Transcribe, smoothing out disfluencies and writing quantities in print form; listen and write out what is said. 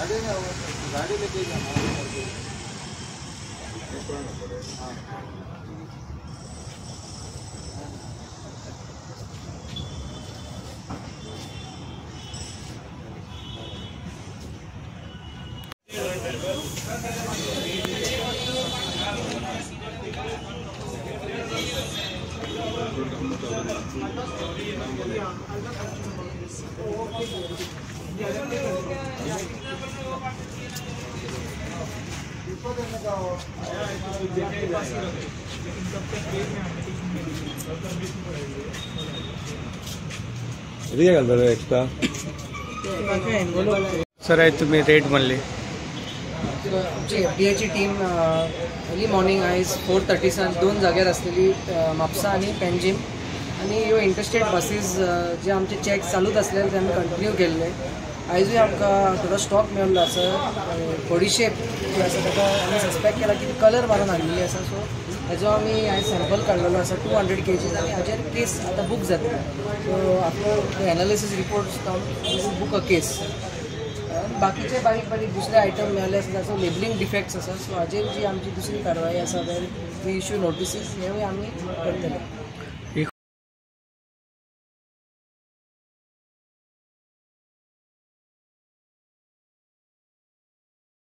गाड़ी में गाड़ी लेके जाना। एक्स्ट्रा सर आहे तुम्ही रेट म्हणले। आमची एफडीएची टीम अर्ली मॉर्निंग आयज 4:30 सान दोन जाग्यार आसलेली, म्हापसा आनी पेंजीम, आनी ह्यो इंटरस्टेट बसीस जे आमचे चॅक चालूच आसले ते आमी कंटिन्यू केल्ले। आयजूय आमकां थोडो स्टॉक मेळिल्लो आसा, बडीशेप जी आसा ताका आमी सस्पेक्ट केला की ती कलर मारून हाडलेली आसा। सो हेजो आमी आयज सॅम्पल काडलेलो आसा 200 kgs आनी हाजेर केस आतां बूक जातली। So after the analysis reports come book a case. बाकीचे बारीक बारीक दुसरे आयटम मेळ्ळे आसा ताचो लेबलिंग डिफेक्ट्स आसा। सो हाजेर जी आमची दुसरी कारवाई आसा वेर we issue notices हेवूय आमी करतले।